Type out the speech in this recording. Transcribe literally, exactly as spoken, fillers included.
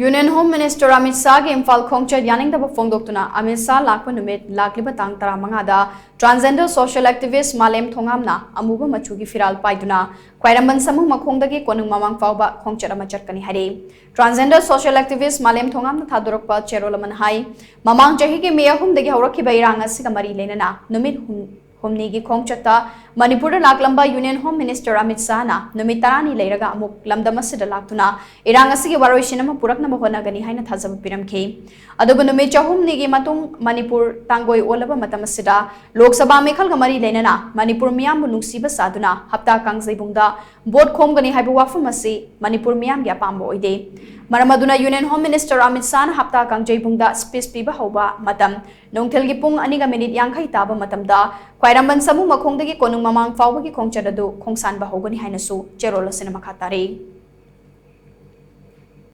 Union Home Minister Amit Shahꯒꯤ Imphal ꯈꯣꯡꯆꯠ ꯌꯥꯅꯤꯡꯗꯕ ꯐꯣꯡꯗꯣꯛꯇꯨꯅ ꯑꯃꯤꯠ ꯁꯥꯍ ꯂꯥꯛꯄ ꯅꯨꯃꯤꯠ ꯂꯥꯛꯂꯤꯕ ꯇꯥꯡ ꯇꯔꯥꯃꯉꯥꯗ transgender social activist ꯃꯥꯂꯦꯝ ꯊꯣꯉꯥꯝꯅ ꯑꯃꯨꯕ ꯃꯆꯨꯒꯤ ꯐꯤꯔꯥꯜ ꯄꯥꯏꯗꯨꯅ ꯈ꯭ꯋꯥꯏꯔꯝꯕꯟ ꯁꯃꯨ ꯃꯈꯣꯡꯗꯒꯤ ꯀꯣꯅꯨꯡ ꯃꯃꯥꯡ ꯐꯥꯎꯕ ꯈꯣꯡꯆꯠ ꯑꯃ ꯆꯠꯀꯅꯤ ꯍꯥꯏꯔꯤ꯫ Transgender social activist ꯃꯥꯂꯦꯝ ꯊꯣꯉꯥꯝꯅ ꯊꯥꯗꯣꯔꯛꯄ ꯆꯦꯔꯣꯜ ꯑꯃꯅ ꯍꯥꯏ, ꯃꯃꯥꯡ ꯆꯍꯤꯒꯤ ꯃꯦ ꯑꯍꯨꯝꯗꯒꯤ ꯍꯧꯔꯛꯈꯤꯕ ꯏꯔꯥꯡ ꯑꯁꯤꯒ ꯃꯔꯤ ꯂꯩꯅꯅ ꯅꯨꯃꯤꯠ ꯍꯨꯝ-, ꯍꯨꯝꯅꯤꯒꯤ ꯈꯣꯡꯆꯠꯇ ꯃꯅꯤꯄꯨꯔꯗ ꯂꯥꯛꯂꯝꯕ Union Home Minister ꯑꯃꯤꯠ ꯁꯥꯍꯅ ꯅꯨꯃꯤꯠ ꯇꯔꯥꯅꯤ ꯂꯩꯔꯒ ꯑꯃꯨꯛ ꯂꯝꯗꯝ ꯑꯁꯤꯗ ꯂꯥꯛꯇꯨꯅ ꯏꯔꯥꯡ ꯑꯁꯤꯒꯤ ꯋꯥꯔꯣꯏꯁꯤꯟ ꯑꯃ ꯄꯨꯔꯛꯅꯕ ꯍꯣꯠꯅꯒꯅꯤ ꯍꯥꯏꯅ ꯊꯥꯖꯕ ꯄꯤꯔꯝꯈꯤ꯫ ꯑꯗꯨꯕꯨ ꯅꯨꯃꯤꯠ ꯆꯍꯨꯝꯅꯤꯒꯤ ꯃꯇꯨꯡ ꯃꯅꯤꯄꯨꯔ ꯇꯥꯡꯒꯣꯏ ꯑꯣꯜꯂꯕ ꯃꯇꯝ ꯑꯁꯤꯗ ꯂꯣꯛ ꯁꯚꯥ ꯃꯤꯈꯜꯒ ꯃꯔꯤ ꯂꯩꯅꯅ ꯃꯅꯤꯄꯨꯔ ꯃꯤꯌꯥꯝꯕꯨ ꯅꯨꯡꯁꯤꯕ ꯁꯥꯗꯨꯅ ꯍꯞꯇꯥ ꯀꯥꯡꯖꯩꯕꯨꯡꯗ ꯚꯣꯠ ꯈꯣꯝꯒꯅꯤ ꯍꯥꯏꯕ ꯋꯥꯐꯝ ꯑꯁꯤ ꯃꯅꯤꯄꯨꯔ ꯃꯤꯌꯥꯝꯒꯤ ꯑꯄꯥꯝꯕ ꯑꯣꯏꯗꯦ꯫ ꯃꯔꯝ ꯑꯗꯨꯅ Union Home Minister ꯑꯃꯤꯠ ꯁꯥꯍꯅ ꯍꯞꯇꯥ ꯀꯥꯡꯖꯩꯕꯨꯡꯗ speech ꯄꯤꯕ ꯍꯧꯕ ꯃꯇꯝ ꯅꯨꯡꯊꯤꯜꯒꯤ ꯄꯨꯡ ꯑꯅꯤꯒ ꯃꯤꯅꯤꯠ ꯌꯥꯡꯈꯩ ꯇꯥꯕ ꯃꯇꯝꯗ ꯈ꯭ꯋꯥꯏꯔꯝꯕꯟ ꯁꯃꯨ ꯃꯈꯣꯡꯗꯒꯤ ꯀꯣꯅꯨꯡ ꯃꯃꯥꯡ ꯐꯥꯎꯕꯒꯤ ꯈꯣꯡꯆꯠ ꯑꯗꯨ ꯈꯣꯡꯁꯥꯟꯕ ꯍꯧꯒꯅꯤ ꯍꯥꯏꯅꯁꯨ ꯆꯦꯔꯣꯜ ꯑꯁꯤꯅ ꯃꯈꯥ ꯇꯥꯔꯤ꯫